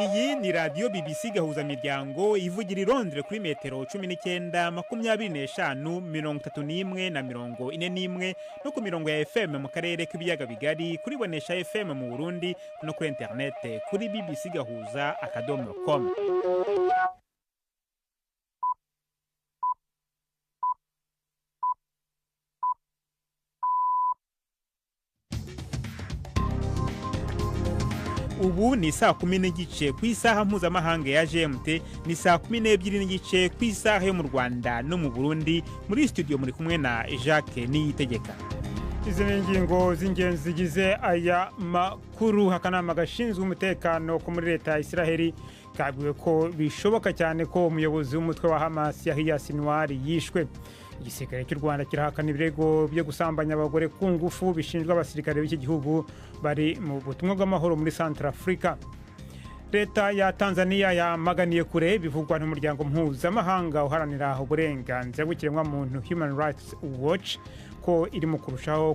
Iyi ni radiyo BBC Gahuzamiryango ivugira i Londres kuri metero 19, 25, 31 na 41, no ku mirongo ya FM mu karere k'ibiyaga bigari, kuri Bonesha FM mu Burundi, no kuri interinete kuri bbcgahuza.com. Ubu ni saa 10:30 ku isaha mpuzamahanga ya GMT, ni saa 12:30 ku isaha yo mu Rwanda no mu Burundi. Muri studio muri kumwe na Jacques Niyitegeka. Izi ni ingingo z'ingenzi zigize aya makuru. Akanama gashinzwe umutekano ko muri leta ya Israheli kabwiwe ko bishoboka cyane ko umuyobozi w'umutwe wa Hamas Yahya Sinwar yishwe. Igisirikare cy'u Rwanda kirahakana ibirego byo gusambanya abagore ku ngufu bishinjwa abasirikare b'iki gihugu bari mu butumwa bw'amahoro muri Centrafrica. Leta ya Tanzania yamaganiye kure bivugwa n'umuryango mpuzamahanga uharanira uburenganzira bw'ikiremwamuntu Human Rights Watch ko irimo kurushaho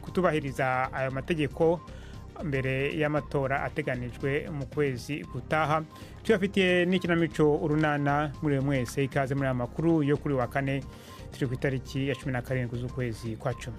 kutubahiriza ayo mategeko mbere y'amatora ateganijwe mu kwezi gutaha. Tuyafitiye n'ikinamico Urunana. Muri mwese ikaze muri aya makuru yo kuri wa kane, turi ku itariki ya 17 z'ukwezi kwa 10.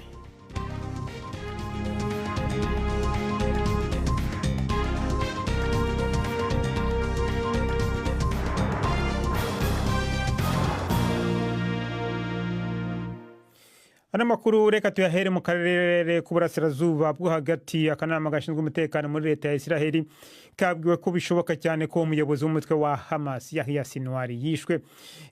Ano makuru reka tuyahere mu karere k'uburasirazuba bwo hagati. Akanama gashinzwe umutekano muri leta ya Israheli kabwiwe ko bishoboka cyane ko umuyobozi w'umutwe wa Hamas Yahya Sinwar yishwe.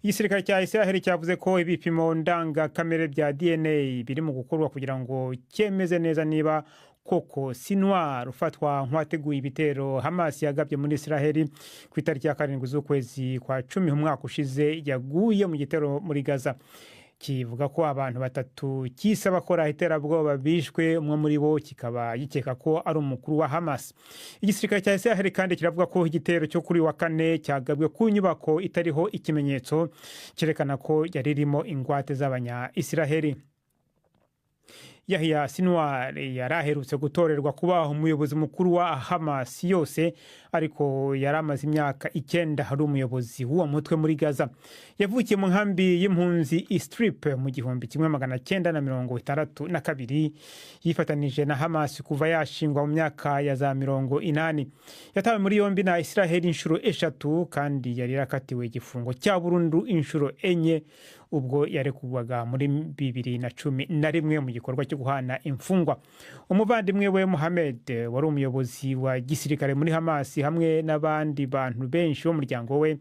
Igisirikare cya Israheli cyavuze ko ibipimo ndangakamere bya DNA biri mu gukorwa kugira ngo cyemeze neza niba koko Sinwar ufatwa nk'uwateguye ibitero Hamas yagabye muri Israheli ku itariki ya 7 z'ukwezi kwa 10 umwaka ushize yaguye mu gitero muri Gaza. Kivuga ko abantu batatu cyise abakora iterabwoba bishwe, umwe muri bo kikaba gikeka ko ari umukuru wa Hamas. Igisirikare cya Israel kandi kiravuga ko igitero cyo kuri wa kane cyagabwe ku nyubako itariho ikimenyetso cyerekana ko yari irimo ingwate z'abanya Israheli. Yahya Sinwar yaraherutse gutorerwa kuba umuyobozi mukuru wa Hamas yose, ariko yari amaze imyaka 9 ari umuyobozi w'uwo mutwe muri Gaza. Yavukiye mu nkambi y'impunzi Strip mu 1962, yifatanije na Hamas kuva yashingwa mu myaka ya za 80. Yatawe muri yombi na Israel inshuro 3 kandi yari yarakatiwe igifungo cya burundu inshuro 4 ubwo yarekurwaga muri 2011 mu gikorwa cyo guhana imfungwa. Umuvandimwe we Mohamed wari umuyobozi wa gisirikare muri Hamas hamwe n'abandi bantu benshi bo muryango we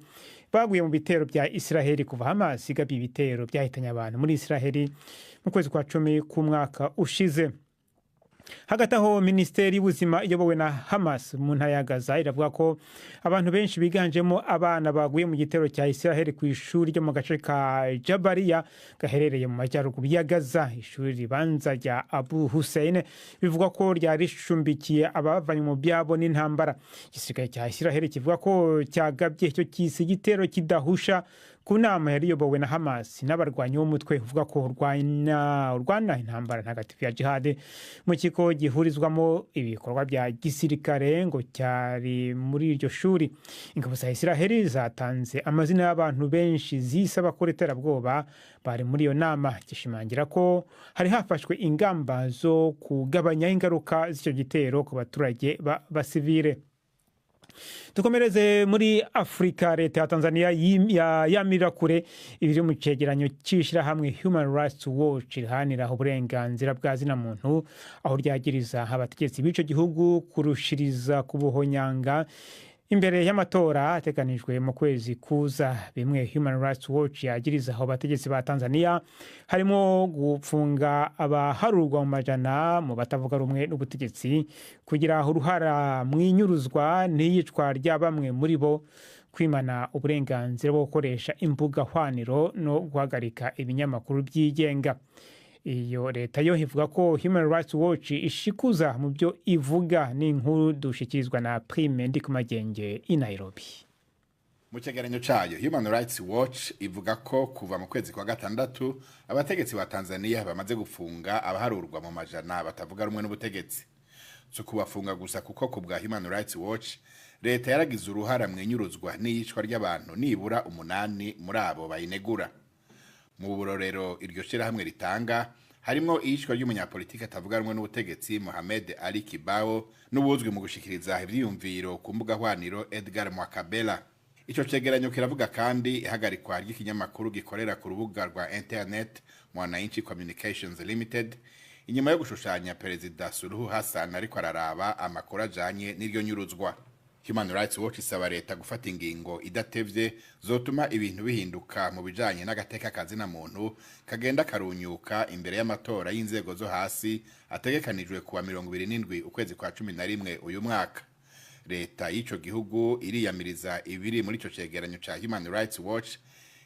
baguye mu bitero bya Israheli kuva Hamas igabye ibitero byahitanye abantu muri Israheli mu kwezi kwa 10 k'umwaka ushize. Hagati aho, minisiteri y'ubuzima iyobowe na Hamas mu ntara ya Gaza iravuga ko abantu benshi biganjemo abana baguye mu gitero cya Israel ku ishuri ryo mu gace ka Jabalia gaherereye mu majyaruguru ya Gaza. Ishuri ribanza rya Abu Hussein bivugwa ko ryari ricumbikiye abavanywe mu byabo n'intambara. Igisirikare cya Israel kivuga ko cyagabye icyo cyise igitero kidahusha ku nama yari iyobowe na Hamas n'abarwanyi b'umutwe uvuga ko urwana intambara ntagatifu ya jihad mu kigo gihurizwamo ibikorwa bya gisirikare ngo cyari muri iryo shuri. Ingabo za Israheli zatanze amazina y'abantu benshi zise abakora iterabwoba bari muri iyo nama, gishimangira ko hari hafashwe ingamba zo kugabanya ingaruka z'icyo gitero ku baturage b'abasivile. Dukomereze muri Afurika. Leta ya Tanzania yamirira kure ibiri mu cegeranyo cy'ishyirahamwe Human Rights Watch riharanira uburenganzira bwa zina muntu, aho ryagiriza abategetsi b'ico gihugu kurushiriza kubuhonyanga imbere y'amatora ateganijwe mu kwezi kuza. Bimwe Human Rights Watch yagiriza aho bategetsi ba Tanzania harimo gupfunga abaharurwa mu majana mu batavuga rumwe n'ubutegetsi, kugira uruhara mu inyuruzwa n'iyicwa rya bamwe muri bo, kwimana uburenganzira bwo gukoresha imbuga hwaniro no guhagarika ibinyamakuru byigenga. Iyo leta yo ivuga ko Human Rights Watch ishikuza mu byo ivuga. Ni inkuru dushikirizwa na Prime Ndikumagenge i Nairobi. Mu cegeranyo cayo, Human Rights Watch ivuga ko kuva mu kwezi kwa gatandatu abategetsi ba Tanzania bamaze gufunga abaharurwa mu majana batavuga rumwe n'ubutegetsi. Si kubafunga gusa, kuko ku bwa Human Rights Watch leta yaragize uruhara mu inyuruzwa n'iyicwa ry'abantu nibura umunani muri abo bayinegura. Mu burorero iryo shirahamwe ritanga harimwo iyicwa ry'umunyapolitiki atavuga rumwe n'ubutegetsi Mohamed Ali Kibao n'uwuzwi mu gushikiriza ivyiyumviro ku mbuga hwaniro Edgar Mwakabela. Ico cegeranyo kiravuga kandi ihagarikwa ry'ikinyamakuru gikorera ku rubuga rwa internet Mwananchi Communications Limited inyuma yo gushushanya Perezida Suluhu Hassan ariko araraba amakuru ajanye n'iryo nyuruzwa. Human Rights Watch isaba leta gufata ingingo idatevye zotuma ibintu bihinduka mu bijanye n'agateka kazina muntu kagenda karunyuka imbere y'amatora y'inzego zo hasi ategekanijwe kuwa 27 ukwezi kwa 11 uyu mwaka. Leta y'ico gihugu iriyamiriza ibiri muri ico cegeranyo ca Human Rights Watch,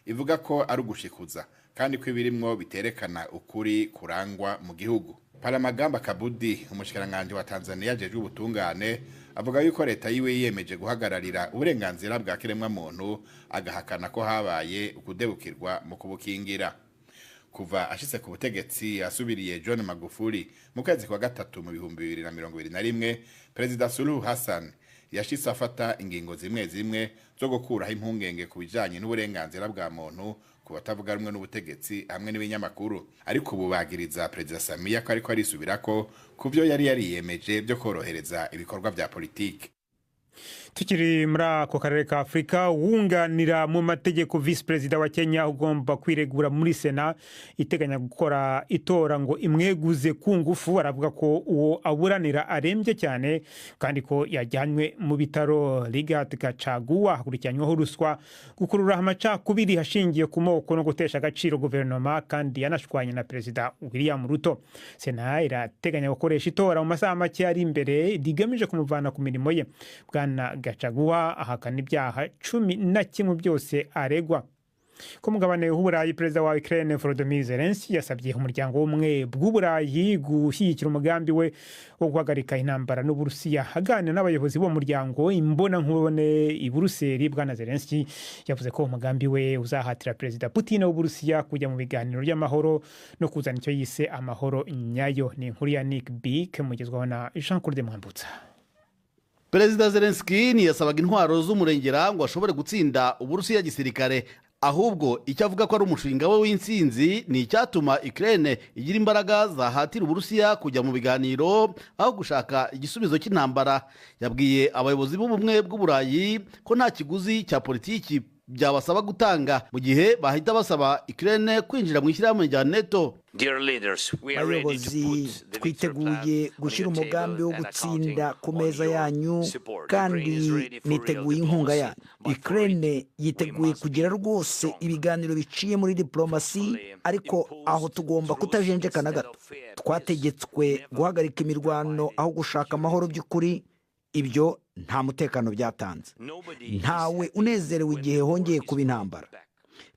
ivuga ko ari ugushikuza kandi ko ibirimwo biterekana ukuri kurangwa mu gihugu. Palamagamba Kabudi, umushikiranganji wa Tanzania ajejwe ubutungane, avuga yuko leta yiwe yiyemeje guhagararira uburenganzira bwa kiremwa muntu, agahakana ko habaye ukudebukirwa mu kubukingira. Kuva ashitse ku butegetsi asubiriye John Magufuli mu kwezi kwa gatatu mu 2021, Perezida Suluhu Hassan yashitse afata ingingo zimwe zimwe zo gukuraho impungenge ku bijanye n'uburenganzira bwa muntu ku batavuga rumwe n'ubutegetsi hamwe n'ibinyamakuru, ariko ubu bagiriza Perezida Samia ko ariko arisubirako ku byo yari yariyemeje byo korohereza ibikorwa vya politiki. Tukiri muri ako karere ka Afurika, wunganira mu mategeko visi perezida wa Kenya ugomba kwiregura muri Sena iteganya gukora itora ngo imweguze ku ngufu, aravuga ko uwo aburanira arembye cyane kandi ko yajyanywe mu bitaro. Rigathi Gachagua akurikiranyweho ruswa, gukurura amacakubiri hashingiye ku moko no gutesha agaciro guverinoma, kandi yanashwanye na Perezida William Ruto. Sena irateganya gukoresha itora mu masaha make ari imbere rigamije kumuvana ku mirimo ye. Bwana Gachagua ahakana ibyaha 11 byose aregwa. Ku mugabane w'Uburayi, Perezida wa Ukraine Volodymyr Zelensky yasabye umuryango w'ubumwe bw'Uburayi gushyigikira umugambi we wo guhagarika intambara n'Uburusiya. Aganira n'abayobozi b'uwo muryango imbona nkubone i Buruseli, Bwana Zelensky yavuze ko umugambi we uzahatira Perezida Putin w'Uburusiya kujya mu biganiro by'amahoro no kuzana icyo yise amahoro nyayo. Ni inkuru ya Nick Bick mugezwaho na Jean Claude Mwambutsa. Perezida Zelensky ntiyasabaga intwaro z'umurengera ngo ashobore gutsinda Uburusiya gisirikare, ahubwo icyo avuga ko ari umushinga we w'intsinzi ni icyatuma Ukraine igira imbaraga zahatira Uburusiya kujya mu biganiro aho gushaka igisubizo cy'intambara. Yabwiye abayobozi b'ubumwe bw'Uburayi ko nta kiguzi cya politiki byabasaba gutanga mu gihe bahita basaba Ukraine kwinjira mu ishyirahamwe rya NATO. Bayobozi, twiteguye gushyira umugambi wo gutsinda ku meza yanyu kandi niteguye inkunga yanyu. Ukraine yiteguye kugira rwose ibiganiro biciye muri diplomasi, ariko aho tugomba kutajenjeka na gato. Twategetswe guhagarika imirwano aho gushaka amahoro by'ukuri. Ibyo nta mutekano byatanze. Ntawe unezerewe igihe hongeye kuba intambara,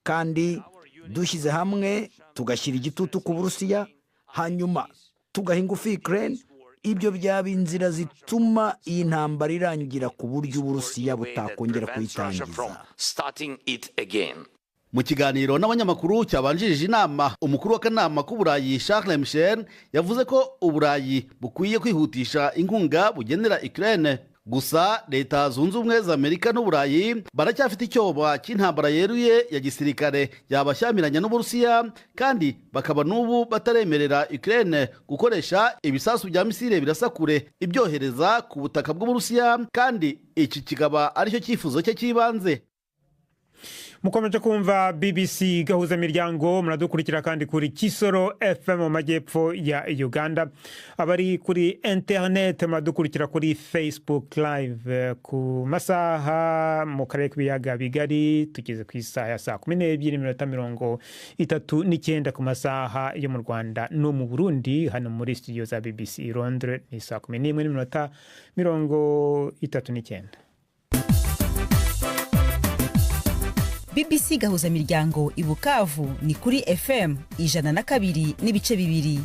kandi dushyize hamwe tugashyira igitutu ku Burusiya, hanyuma tugaha ingufu Ukraine, ibyo byaba inzira zituma iyi ntambara irangira ku buryo Uburusiya butakongera kuyitangiza. Mu kiganiro n'abanyamakuru cyabanjirije inama, umukuru w'akanama k'Uburayi Charles Michel yavuze ko Uburayi bukwiye kwihutisha inkunga bugenera Ukraine. Gusa Leta Zunze Ubumwe za Amerika n'Uburayi baracyafite icyoba cy'intambara yeruye ya gisirikare yabashyamiranya n'Uburusiya, kandi bakaba n'ubu bataremerera Ukraine gukoresha ibisasu bya misile birasa kure ibyohereza ku butaka bw'Uburusiya, kandi iki kikaba aricyo cyifuzo cye cy'ibanze. Mukomeje kumva BBC Gahuza Miryango, muradukurikira kandi kuri Kisoro FM mu majyepfo ya Uganda. Abari kuri internet muradukurikira kuri Facebook Live. Ku masaha mu karere k'ibiyaga bigari tugeze ku isaha ya 12:39 ku masaha yo mu Rwanda no mu Burundi. Hano muri studio za BBC i Londres ni 11:39. BBC Gahuza Miryango i Bukavu ni kuri FM 102.2.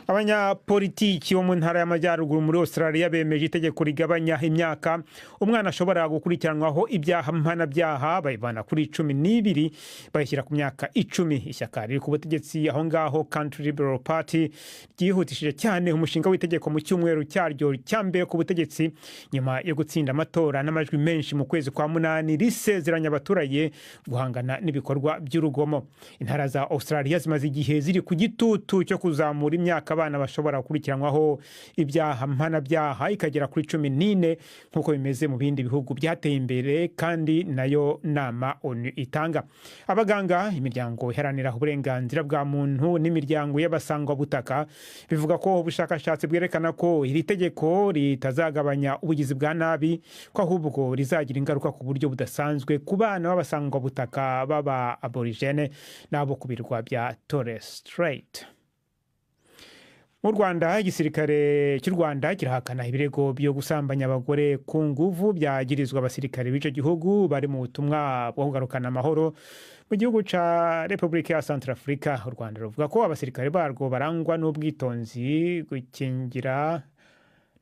Abanyapolitiki bo mu ntara y'Amajyaruguru muri Australia bemeje itegeko rigabanya imyaka umwana ashobora gukurikiranwaho ibyaha mpanabyaha, bayivana kuri 12 bayishyira ku myaka 10. Ishyaka riri ku butegetsi aho ngaho, Country Liberal Party, ryihutishije cyane umushinga w'itegeko mu cyumweru cyaryo cya mbere ku butegetsi nyuma yo gutsinda amatora n'amajwi menshi mu kwezi kwa munani, risezeranya abaturage guhangana n'ibikorwa by'urugomo. Intara za Australia zimaze igihe ziri ku gitutu cyo kuzamura imyaka abana bashobora gukurikiranwaho ibyaha mpanabyaha ikagera kuri 14, nk'uko bimeze mu bindi bihugu byateye imbere, kandi nayo nama ONU itanga. Abaganga, imiryango iharanira uburenganzira bwa muntu n'imiryango y'abasangwabutaka bivuga ko ubushakashatsi bwerekana ko iri tegeko ritazagabanya ubugizi bwa nabi, ko ahubwo rizagira ingaruka ku buryo budasanzwe ku bana b'abasangwabutaka b'aba Aborigene n'abo ku birwa bya Torres Strait. Mu Rwanda, igisirikare cy'u Rwanda kirahakana ibirego byo gusambanya abagore ku nguvu byagirizwa abasirikare b'icyo gihugu bari mu butumwa bwo kugarukana amahoro mu gihugu ca Repubulika ya Centrafrica. U Rwanda ruvuga ko abasirikare barwo barangwa n'ubwitonzi, gukingira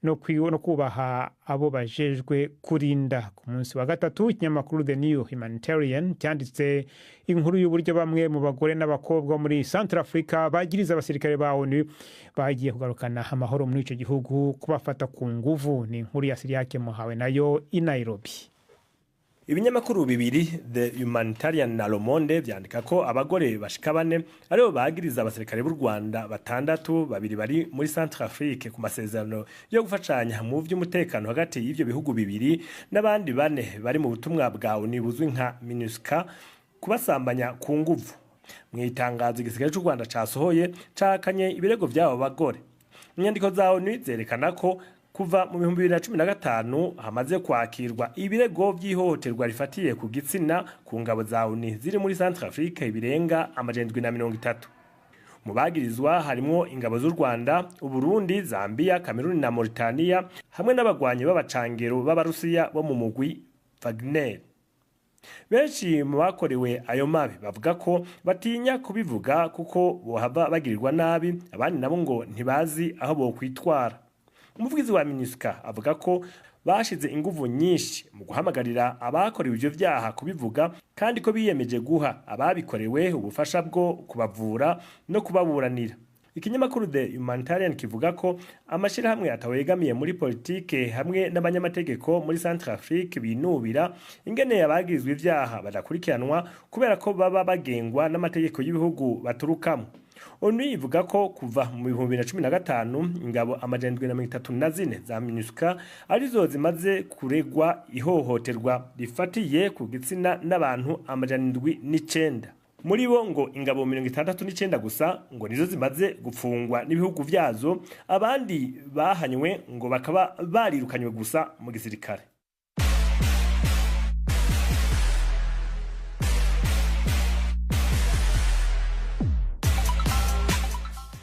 no kubaha abo bajejwe kurinda. Ku munsi wa gatatu, ikinyamakuru The New Humanitarian cyanditse inkuru y'uburyo bamwe mu bagore n'abakobwa muri Centrafrica bagiriza abasirikare ba ONU bagiye kugarukana amahoro muri icyo gihugu kubafata ku nguvu. Ni inkuru ya Siriyake Muhawe nayo i Nairobi. Ibinyamakuru bibiri, The Humanitarian na Le Monde, vyandika ko abagore bashika bane aribo bagiriza abasirikare b'u Rwanda batandatu, babiri bari muri Centrafrique ku masezerano yo gufashanya mu vy'umutekano hagati y'ivyo bihugu bibiri, n'abandi bane bari mu butumwa bwa ONU buzwi nka MINUSCA, kubasambanya ku nguvu. Mu itangazo igisirikare c'u Rwanda casohoye, cahakanye ibirego vy'abo bagore. Inyandiko za ONU zerekana ko kuva mu 2015 hamaze kwakirwa ibirego by'ihohoterwa rifatiye ku gitsina ku ngabo za ONU ziri muri Centrafrique birenga 730. Mu bagirizwa harimwo ingabo z'u Rwanda, Uburundi, Zambia, Cameroon na Mauritania, hamwe n'abagwanyi b'abacangero b'Abarusiya bo mu mugwi Wagner. Benshi mu bakorewe ayo mabi bavuga ko batinya kubivuga kuko bohava bagirirwa nabi, abandi nabo ngo ntibazi aho bokwitwara. Umuvugizi wa MINUSCA avuga ko bashize inguvu nyinshi mu guhamagarira abakorewe ivyo vyaha kubivuga, kandi ko biyemeje guha ababikorewe ubufasha bwo kubavura no kubaburanira. Ikinyamakuru The Humanitarian kivuga ko amashirahamwe atawegamiye muri politike hamwe n'abanyamategeko muri Centrafrique binubira ingene abagirizwa ivyaha badakurikiranwa kubera ko baba bagengwa n'amategeko y'ibihugu baturukamo. ONU ivuga ko kuva mu 2015 ingabo 734 za MINUSCA arizo zimaze kuregwa ihohoterwa rifatiye ku gitsina n'abantu 709. Muri bo ngo ingabo 69 gusa ngo nizo zimaze gupfungwa n'ibihugu vyazo, abandi bahanywe ngo bakaba barirukanywe gusa mu gisirikare.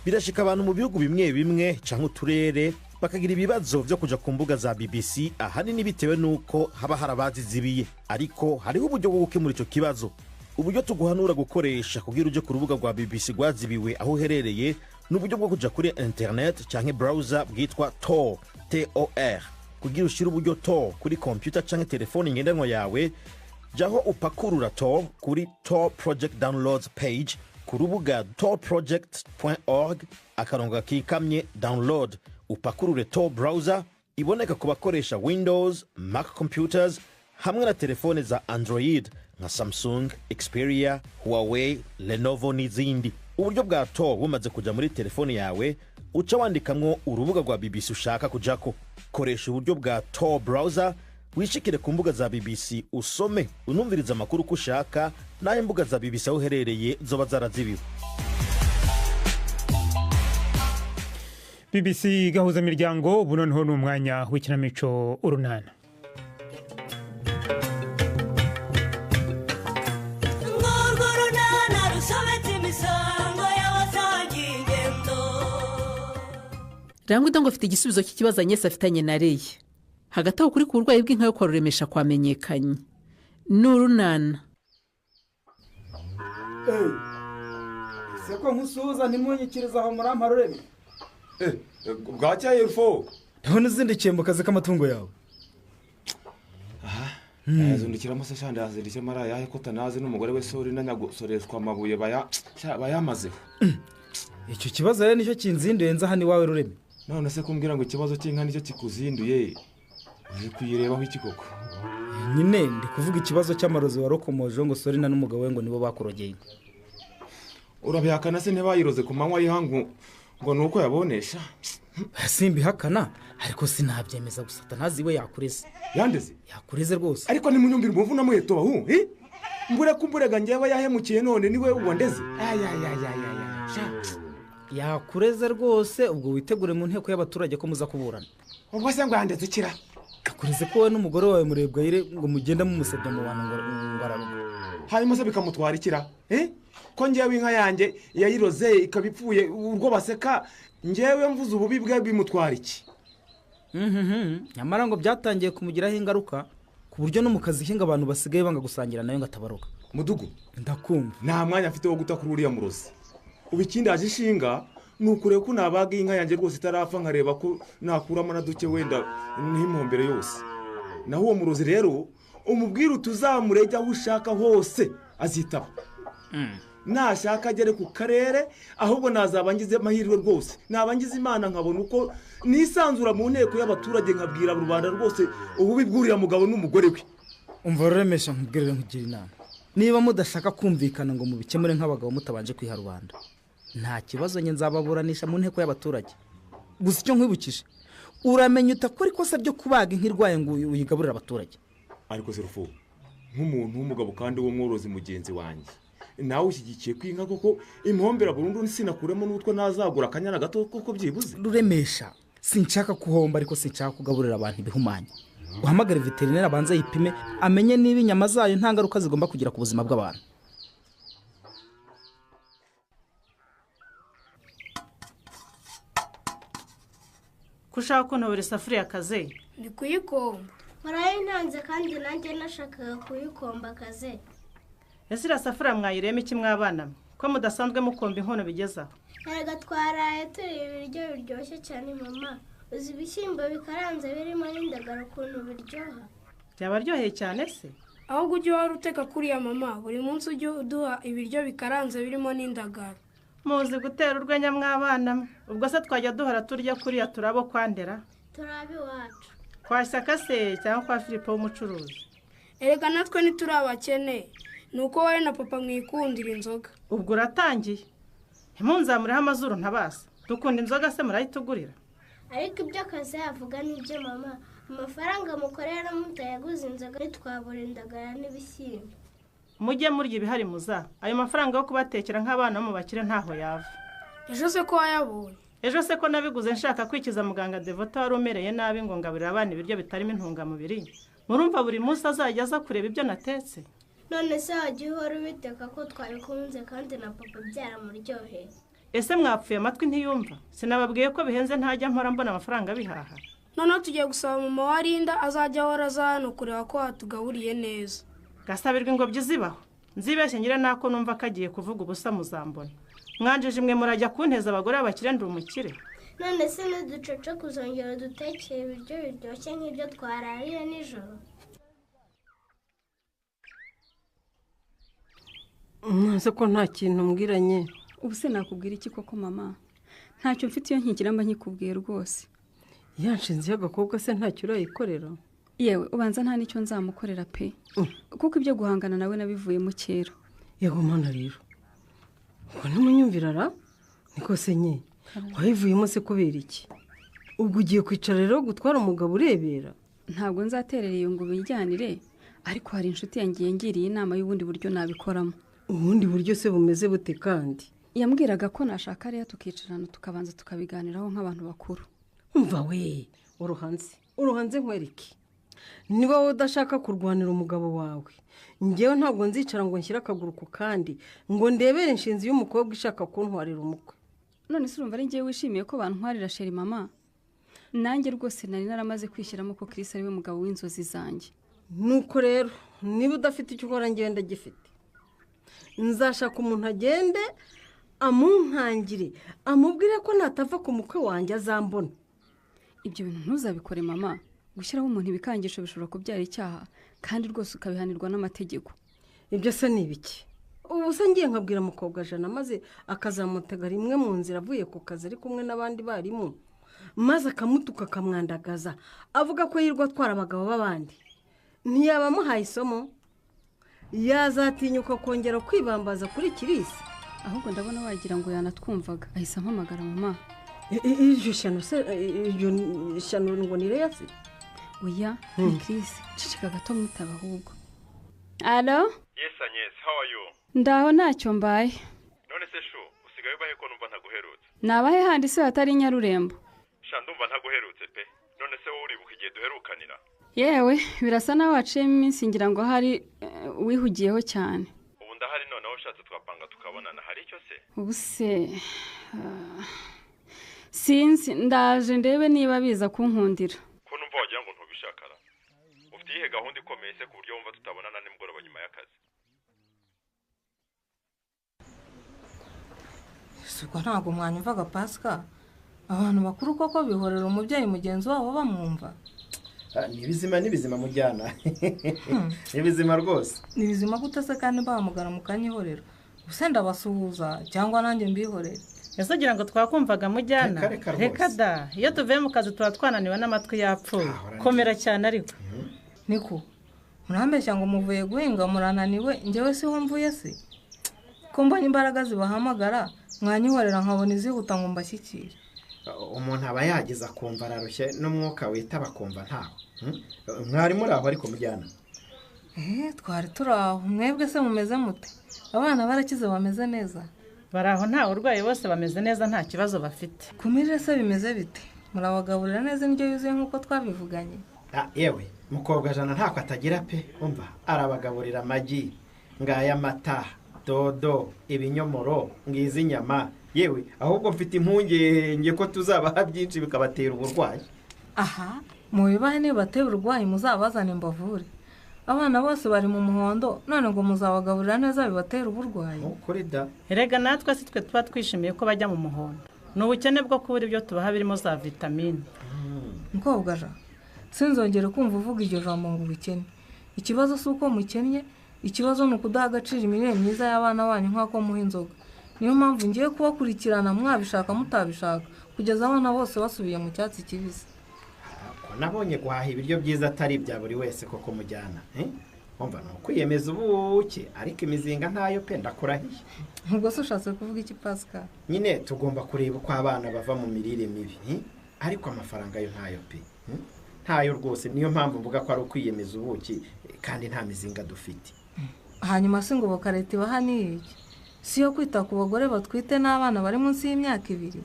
Birashika abantu mu bihugu bimwe bimwe canke uturere bakagira ibibazo vyo kuja ku mbuga za BBC, ahanini bitewe nuko haba harabazizibiye. Ariko hariho uburyo bwo gukemura ico kibazo. Uburyo tuguhanura gukoresha kugira uje ku rubuga rwa BBC rwazibiwe aho uherereye ni uburyo bwo kuja kuri internet canke browser bwitwa Tor, Tor. Kugira ushire uburyo Tor kuri computer canke telefone ngendanwa yawe, jaho upakurura Tor kuri Tor Project Downloads page ku rubuga torproject.org akarongo gakikamye download, upakurure Tor browser iboneka ku bakoresha Windows, Mac computers hamwe na telefone za Android nka Samsung, Xperia, Huawei, Lenovo n'izindi. Uburyo bwa Tor bumaze kuja muri telefone yawe, uca wandikamwo urubuga rwa BBC ushaka kujako. Koresha uburyo bwa Tor browser wishikire ku mbuga za BBC, usome unumvirize amakuru uko ushaka, n'aho imbuga za BBC aho uherereye zoba zarazibiwe. BBC Gahuza Miryango, ubu noneho ni umwanya w'ikinamico Urunana. Urwo runana rusobetse imisango y'abasangiye ingendo. Rangwida ngo afite igisubizo cy'ikibazo Agnes afitanye na Leya. Hagati aho, kuri ku burwayi bw'inka yo kwa Ruremesha kwamenyekanye. Ni Urunana. Ese ko nkusuhuza ntimunyikirize aho, murampa rureme? Bwacyaye rufo. Ndabona uzindukiye mu kazi k'amatungo yawe. Aha. Yazindukiramo se shanda yazindukiramo ari ayahe ko tanazi n'umugore we sori na nyagusoreshwa amabuye bayamazeho. Icyo kibazo rero nicyo kinzinduye nza hano iwawe Rureme. None se kumbwira ngo ikibazo cy'inka nicyo kikuzinduye uje kuyirebaho iki koko? Nyine ndi kuvuga ikibazo cy'amarozi warokomoje ngo Sorina n'umugabo we ngo nibo bakurogeye. Urabihakana se ntibayiroze ku manywa y'ihangu ngo nuko yabonesha? Simbihakana ariko sinabyemeza gusa Atanazi we yakureze. Yandeze? Yakureze rwose. Ariko nimunyumvira umvu na muheto bahu, Mbure kumburega njyewe yahemukiye none niwe wandeze. Ayayayayaya. Yakureze rwose ubwo witegure mu nteko y'abaturage ko muza kuburana. Ubwo se ngo yandeze ikira? Yakureze ko wowe n'umugore wawe Murebwayire ngo mugenda mumusebya mu bantu ngo araruka. Hanyuma se bikamutwara ikira? Ko njyewe inka yanjye yayiroze ikaba ipfuye urwo baseka njyewe mvuze ububi bwe bimutwara iki? Nyamara ngo byatangiye kumugiraho ingaruka ku buryo no mu kazi ke ngo abantu basigaye banga gusangira nayo ngo atabaroga. Mudugu ndakumva. Nta mwanya mfite wo guta kuri uriya murozi. Ubu ikindi aje ishinga ni ukureba ko nabaga inka yanjye rwose itarapfa nkareba ko nakuramo na duke wenda n'impombere yose. Naho uwo murozi rero umubwira utuzamurege aho ushaka hose azitaba. Nashaka agere ku karere ahubwo nazaba ngize amahirwe rwose naba ngize Imana nkabona uko nisanzura mu nteko y'abaturage nkabwira rubanda rwose ububi bw'uriya mugabo n'umugore we. Umva Ruremesha nkubwire nkugira inama. Niba mudashaka kumvikana ngo mubikemure nk'abagabo mutabanje kwiha rubanda, nta kibazo nye nzababuranisha mu nteko y'abaturage. Gusa icyo nkwibukije, uramenya utakora ikosa ryo kubaga inka irwaye ngo uyigaburire abaturage. Ariko Serufu nk'umuntu w'umugabo kandi w'umworozi mugenzi wanjye nawe ushyigikiye kwinka koko impombera burundu sinakuremo n'utwo nazagura akanyana gato koko byibuze. Ruremesha sinshaka kuhomba ariko sinshaka kugaburira abantu ibihumanya. Uhamagare veterineri abanze yipime amenye niba inyama zayo nta ngaruka zigomba kugira ku buzima bw'abantu. Kushaka kuntobera isafuriya kaze? Ndi kuyikomba. Warayintanze kandi nanjye nashakaga kuyikomba kaze. Ese iriya safuriya mwayirema iki mwabana ko mudasanzwe mukomba inkono bigezaho? Erega twaraye turiye ibiryo biryoshye cyane mama. Uzi ibishyimbo bikaranze birimo n'indagara ukuntu biryoha. Byabaryoheye cyane se? Ahubwo ujye wari uteka kuriya mama, buri munsi ujye uduha ibiryo bikaranze birimo n'indagara. Muzi gutera urwenya mwabana, ubwo se twajya duhora turya kuriya turabo kwandera? Turabi iwacu. Kwa Shyaka se cyangwa kwa Filipo w'umucuruzi? Erega natwe ntituri abakene. Nuko wowe na papa mwikundira inzoga. Ubwo uratangiye. Ntimunzamureho amazuru ntabasa. Dukunda inzoga se murayitugurira? Ariko ibyo akazi yavuga nibyo mama. Amafaranga mukorera mutayaguze inzoga ntitwabura indagara n'ibishyimbo. Mujye murya ibihari muza. Ayo mafaranga yo kubatekera nk'abana mu bakire ntaho yava. Ejo se ko wayabonye? Ejo se ko nabiguze nshaka kwikiza muganga Devota wari umereye nabi ngo ngaburira abana ibiryo bitarimo intungamubiri. Murumva buri munsi azajya aza kureba ibyo natetse. None se wajya uhora ubiteka ko twabikunze kandi na papa byaramuryoheye. Ese mwapfuye amatwi ntiyumva? Sinababwiye ko bihenze ntajya mpora mbona amafaranga bihaha. Noneho tugiye gusaba mama wa Linda azajya ahora aza hano kureba ko watugaburiye neza. Gasabirwa ingobyi zibaho. Nzibeshye ngira nako numva kagiye kuvuga ubusa muzambona. Mwanjeje imwe murajya kunteza abagore b'abakire ndi umukire. None se niducoce kuzongera dutekere ibiryo biryoshye nk'ibyo twarariye nijoro? Nze ko nta kintu mbwiranye. Ubu se nakubwira iki koko mama? Ntacyo mfite iyo nkigira mba nkikubwiye rwose. Yanshinze y'agakobwa se ntacyo urayikorera? Yewe ubanza nta nicyo nzamukorera pe. Kuko ibyo guhangana nawe nabivuyemo kera. Yego mana rero. Ngo ntimunyumvira ra? Niko se nye. Wayivuyemo se kubera iki? Ubwo ugiye kwicara rero gutwara umugabo urebera? Ntabwo nzaterera iyo ngo bijyanire, ariko hari inshuti yanjye yangiriye inama y'ubundi buryo nabikoramo. Ubundi buryo se bumeze bute kandi? Yambwiraga ko nashaka rero tukicarana tukabanza tukabiganiraho nk'abantu bakuru. Umva we, uruhanze nkwereke. Niba wowe udashaka kurwanira umugabo wawe, njyewe ntabwo nzicara ngo nshyire akaguru ku kandi ngo ndebere inshinzi y'umukobwa ishaka kuntwarira umukwe. None se urumva ari njyewe wishimiye ko bantwarira sheri mama? Nanjye rwose nari naramaze kwishyiramo ko Chris ari we mugabo w'inzozi zanjye. Nuko rero niba udafite icyo ukora njyewe ndagifite. Nzashaka umuntu agende Amunkangire, amubwire ko natava ku mukwe wanjye azambona. Ibyo bintu ntuzabikore mama. Gushyiraho umuntu ibikangisho bishobora kubyara icyaha kandi rwose ukabihanirwa n'amategeko. Ibyo se ni ibiki? Ubu se ngiye nkabwira mukobwa Jana maze akazamutega rimwe mu nzira avuye ku kazi ari kumwe n'abandi barimu, maze akamutuka akamwandagaza avuga ko yirwa atwara abagabo b'abandi. Ntiyaba amuhaye isomo? Yazatinyuka kongera kwibambaza kuri Kirisi? Ahubwo ndabona wagira ngo yanatwumvaga ahise ampamagara mama. Iryo shyano se, iryo shyano ngo ni Leya se? Oya, ni Kirisi. Ceceka gato mwitaba ahubwo. Alo? Yes Agnes, how are you? Ndaho ntacyo mbaye. None se shu, usigaye ubahe ko numva ntaguherutse? Nabahe handi se hatari Nyarurembo? Sha ndumva ntaguherutse pe. None se wowe uribuka igihe duherukanira? Yewe, birasa naho waciyemo iminsi ngira ngo hari wihugiyeho cyane. Ubu ndahari noneho ushatse twapanga tukabonana, hari icyo se? Ubu se sinzi, ndaje ndebe niba biza kunkundira. Ko numva wagira ngo ntubishakara. Ufite iyihe gahunda ikomeye se ku buryo wumva tutabonana nimugoroba nyuma y'akazi? Suko ntabwo mwanyumvaga Pascal. Abantu bakuru koko bihorera umubyeyi mugenzi wabo bamwumva. Ni bizima, ni bizima mujyana. Ni bizima rwose. Ni bizima gute se kandi bahamagara mukanyihorera? Gusa ndabasuhuza cyangwa nanjye mbihorera. Ese ugira ngo twakumvaga mujyana? Reka da, iyo tuvuye mu kazi tuba twananiwe n'amatwi yapfuye. Komera cyane ariko. Niko murambeshya ngo muvuye guhinga murananiwe, njyewe siho mvuye se? Ko mbonye imbaraga zibahamagara mwanyihorera nkabona izihuta ngo mbashyikire. Umuntu aba yagize akumva ararushye n'umwuka witaba akumva ntaho. Mwari muri aho ariko mujyana? Twari turi aho. Mwebwe se mumeze mute? Abana barakize bameze neza? Bari aho nta urwaye, bose bameze neza nta kibazo bafite. Ku mirire se bimeze bite? Murabagaburira neza indyo yuzuye nk'uko twabivuganye? Yewe mukobwa Jana ntako atagira pe. Umva arabagaburira amagi, ngaya amata, dodo, ibinyomoro, ngizi inyama. Yewe ahubwo mfite impungenge ko tuzabaha byinshi bikabatera uburwayi. Aha, mubibahe nibatera uburwayi muzabazane mbavure. Abana bose bari mu muhondo none ngo muzabagaburira neza bibatera uburwayi. Ukuri da. Erega natwe si twe tuba twishimiye ko bajya mu muhondo. Ni ubukene bwo kubura ibyo tubaha birimo za vitamine. Mukobwa ja, sinzongere kumva uvuga iryo jambo ngo ubukene. Ikibazo si uko mukennye, ikibazo ni ukudaha agaciro imirire myiza y'abana banyu nk'uko muha inzoga. Niyo mpamvu ngiye kubakurikirana mwabishaka mutabishaka kugeza abana bose basubiye mu cyatsi kibisi. Ko nabonye guhaha ibiryo byiza atari ibya buri wese koko mujyana. Umva ni ukwiyemeza ubuke ariko imizinga ntayo pe, ndakurahiye. Ubwo se ushatse kuvuga iki Pascal? Nyine tugomba kureba uko abana bava mu mirire mibi, ariko amafaranga yo ntayo pe. Ntayo rwose, niyo mpamvu mvuga ko ari ukwiyemeza ubuki kandi nta mizinga dufite. Hanyuma se ngoboka leta ibaha ni iki? Si yo kwita ku bagore batwite n'abana bari munsi y'imyaka 2.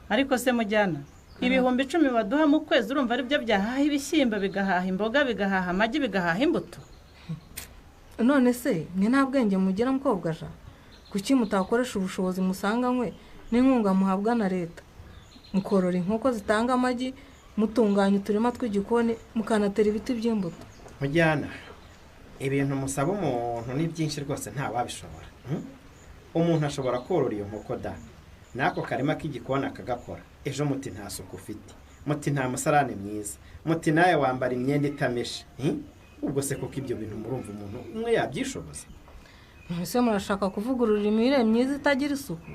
Ariko se mujyana, 10,000 baduha mu kwezi urumva ari byo byahaha ibishyimbo, bigahaha imboga, bigahaha amagi, bigahaha imbuto? None se mwe nta bwenge mugira mukobwa ja? Kuki mutakoresha ubushobozi musanganywe n'inkunga muhabwa na leta? Mukorora inkoko zitanga amagi, mutunganya uturima tw'igikoni, mukanatera ibiti by'imbuto. Mujyana, ibintu musaba umuntu ni byinshi rwose nta wabishobora. Umuntu ashobora korora iyo nkoko da, nako karima k'igikoni akagakora, ejo muti nta suku ufite, muti nta musarane mwiza, muti nawe wambara imyenda itameshe. Ubwo se kuko ibyo bintu murumva umuntu umwe yabyishoboza? Ese murashaka kuvugurura imirire myiza itagira isuku?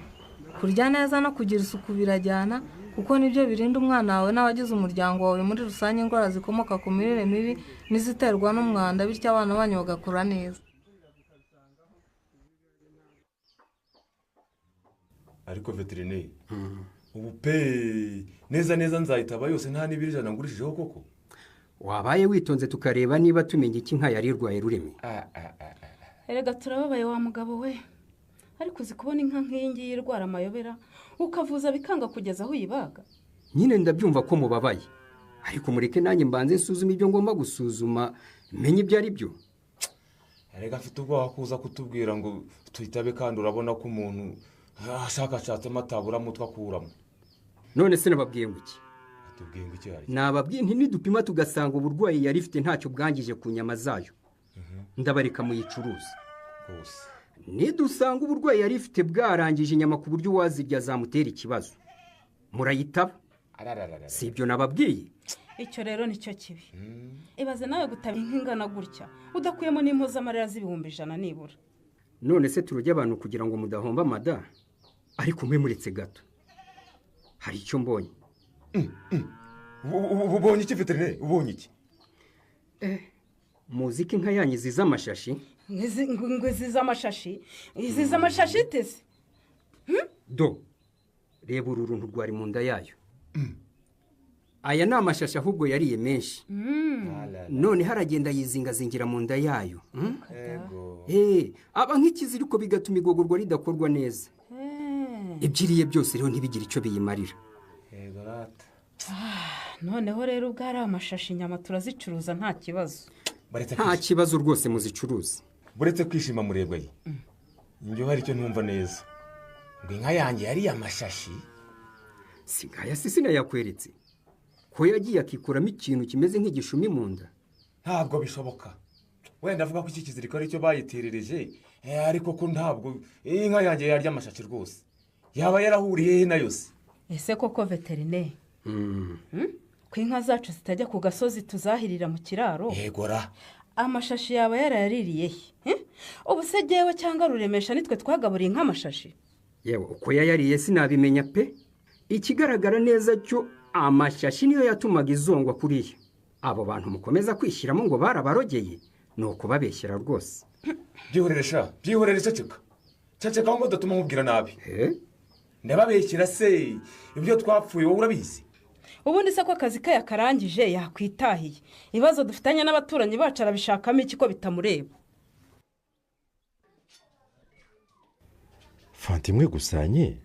Kurya neza no kugira isuku birajyana, kuko nibyo birinda umwana wawe n'abagize umuryango wawe muri rusange indwara zikomoka ku mirire mibi n'iziterwa n'umwanda, bityo abana banyu bagakura neza. Ariko veterineri, ubu pe neza neza nzayitaba yose nta n'ibiri 100 ngurishijeho koko. Wabaye witonze tukareba niba tumenya iki nka yari irwaye rurimi. Erega turababaye wa mugabo we. Ariko uzi kubona inka nk'iyi ngiyi irwara amayobera ukavuza bikanga kugeza aho uyibaga. Nyine ndabyumva ko mubabaye, ariko mureke nanjye mbanze nsuzume ibyo ngomba gusuzuma menye ibyo ari byo. Erega afite ubwoba kuza kutubwira ngo tuhitabe kandi urabona ko umuntu ashakashatse amatabura mutwa akuramo. None se nababwiye ngo iki? Atubwiye ngo iki hari? Nababwiye nti nidupima tugasanga uburwayi yari ifite ntacyo bwangije ku nyama zayo, ndabareka muyicuruza. Rwose. Nidusanga uburwayi yari ifite bwarangije inyama ku buryo uwazirya zamutera ikibazo, murayitaba. Si ibyo nababwiye? Icyo rero nicyo kibi. Ibaze nawe gutaba inka ingana gutya udakuyemo n'impozamarira z'100,000 nibura. None se turujya abantu kugira ngo mudahomba amada? Ariko mwe muretse gato, hari icyo mbonye. Ubonye iki veterineri? Ubonye iki? Muzi ko inka yanyu ziza amashashi? Ngo ziza amashashi? Ziza amashashi iteze? Do, reba uru runtu rwari mu nda yayo. Aya ni amashashi ahubwo yariye menshi. None haragenda yizingazingira mu nda yayo. Aba nk'ikiziriko bigatuma igogorwa ridakorwa neza. Ibyiriye byose rero ntibigire icyo biyimarira. Noneho rero ubwo ari amashashi, inyama turazicuruza nta kibazo. Nta kibazo rwose muzicuruza. Buretse kwishima murebwa ye, njyewe hari icyo ntumva neza. Ngo inka yanjye yariye amashashi? Si nkaya se sinayakweretse ko yagiye akikuramo ikintu kimeze nk'igishumi mu nda? Ntabwo bishoboka. Wenda avuga ko iki kiziriko ari cyo bayitiririje, ariko ko ntabwo inka yanjye yarya amashashi rwose. Yaba yarahuriye he nayo se? Ese koko veterineri, ko inka zacu zitajya ku gasozi tuzahirira mu kiraro? Yegora. Amashashi yaba yarayaririye he? Ubu se jyewe cyangwa Ruremesha nitwe twagaburiye inka amashashi? Yewe, uko yayariye sinabimenya pe. Ikigaragara neza cyo amashashi niyo yatumaga izongwa kuriya. Abo bantu mukomeza kwishyiramo ngo barabarogeye ni ukubabeshyera rwose. Byihorere sha, byihorere, ceceka. Ceceka ngo udatuma nkubwira nabi. Ndababeshyira se ibyo twapfuye wowe urabizi? Ubundi se ko akazi ke yakarangije yakwitahiye. Ibibazo dufitanye n'abaturanyi bacu arabishakamo iki ko bitamureba? Fanta imwe gusanye?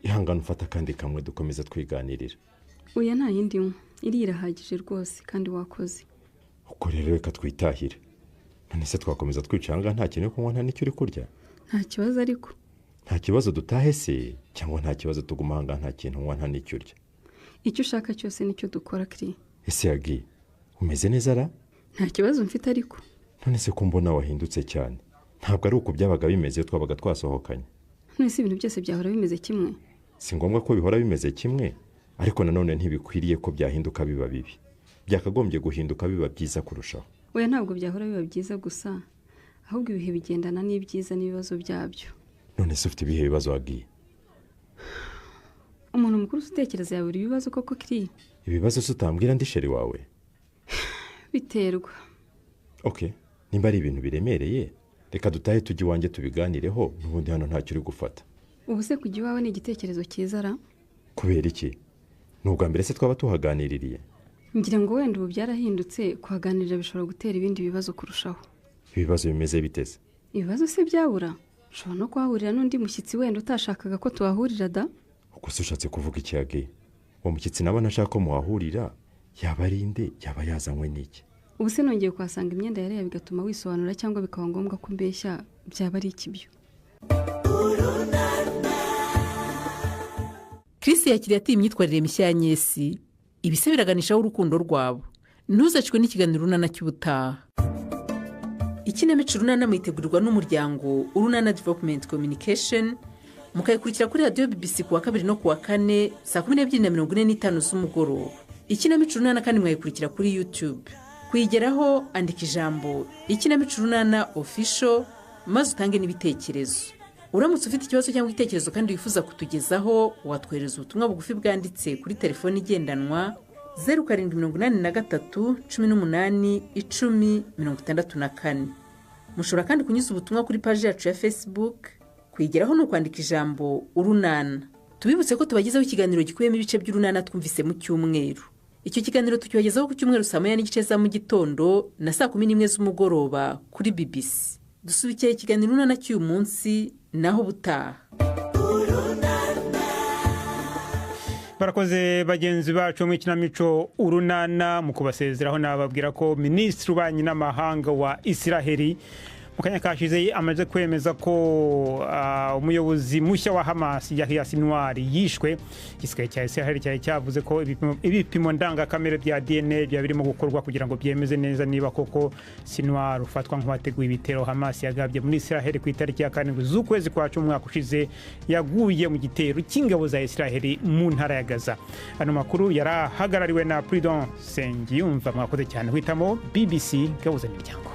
Ihangane ufata kandi kamwe dukomeza twiganirira. Oya, nta yindi nywa, iri irahagije rwose kandi wakoze. Ubwo rero reka twitahire. None se twakomeza twicanga nta kintu kunywa nta n'icyo uri kurya? Nta kibazo ariko. Nta kibazo dutahe se cyangwa nta kibazo tuguma ahangaha nta kintu unywa nta n'icyo urya? Icyo ushaka cyose nicyo dukora kiri. Ese yagi, umeze neza ra? Nta kibazo mfite ariko. None se ko mbona wahindutse cyane? Ntabwo ari uko byabaga bimeze iyo twabaga twasohokanye. None se ibintu byose byahora bimeze kimwe? Si ngombwa ko bihora bimeze kimwe, ariko nanone ntibikwiriye ko byahinduka biba bibi. Byakagombye guhinduka biba byiza kurushaho. Oya, ntabwo byahora biba byiza gusa, ahubwo ibihe bigendana n'ibyiza n'ibibazo byabyo. None se ufite ibihe bibazo wagiye? Umuntu mukuru utekereza yabura ibibazo koko kiri? Ibibazo se utambwira ndi sheri wawe? Biterwa. Okay, nimba ari ibintu biremereye, reka dutahe tujye iwanjye tubiganireho, n'ubundi hano ntacyo uri gufata. Ubu se kujya iwawe ni igitekerezo cyiza ra? Kubera iki? Ni ubwa mbere se twaba tuhaganiririye? Ngira ngo wenda ubu byarahindutse, kuhaganirira bishobora gutera ibindi bibazo kurushaho. Ibibazo bimeze biteze? Ibibazo se byabura? Ushobora no kuhahurira n'undi mushyitsi wenda utashakaga ko tuhahurira da? Ubwo se ushatse kuvuga iki yagi? Uwo mushyitsi nawe ntashaka ko muhahurira, yaba ari inde, yaba yazanywe n'iki? Ubu se nongeye kuhasanga imyenda yariya bigatuma wisobanura cyangwa bikaba ngombwa ko mbeshya, byaba ari ikibyo. Chris yakiriye ati imyitwarire mishya ya Nyesi, ibise biraganishaho urukundo rwabo. Ntuzacwe n'ikiganiro Urunana cy'ubutaha. Ikinamico Urunana mwitegurirwa n'umuryango Urunana Development Communication, mukayikurikira kuri radiyo BBC kuwa kabiri no kuwa kane saa 12:45 z'umugoroba. Ikinamico Urunana kandi mwayikurikira kuri YouTube. Kuyigeraho andika ijambo Ikinamico Urunana Official maze utange n'ibitekerezo. Uramutse ufite ikibazo cyangwa igitekerezo kandi wifuza kutugezaho, watwohereza ubutumwa bugufi bwanditse kuri telefoni igendanwa 0783 18 10 64. Mushobora kandi kunyuza ubutumwa kuri paji yacu ya Facebook. Kuyigeraho ni ukwandika ijambo Urunana. Tubibutse ko tubagezaho ikiganiro gikubiyemo ibice by'Urunana twumvise mu cyumweru. Icyo kiganiro tukibagezaho ku cyumweru saa 1:30 za mu gitondo na saa 11 z'umugoroba kuri BBC. Dusubikiye ikiganiro Urunana cy'uyu munsi, naho ubutaha. Barakoze bagenzi bacu mu ikinamico Urunana. Mu kubasezeraho nababwira ko Minisitiri w'Ububanyi n'Amahanga wa Isiraheli Mu kanya kashize amaze kwemeza ko umuyobozi mushya wa Hamas Yahya Sinwar yishwe. Igisirikare cya Israel cyari cyavuze ko ibipimo ndangakamere bya DNA byaba birimo gukorwa kugira ngo byemeze neza niba koko Sinwar ufatwa nk'uwateguye ibitero Hamas yagabye muri Israel ku itariki ya 7 z'ukwezi kwa 10 umwaka ushize yaguye mu gitero cy'ingabo za Israel mu ntara ya Gaza. Ano makuru yarahagarariwe na Prudent Sengiyumva. Mwakoze cyane guhitamo BBC Gahuza Miryango.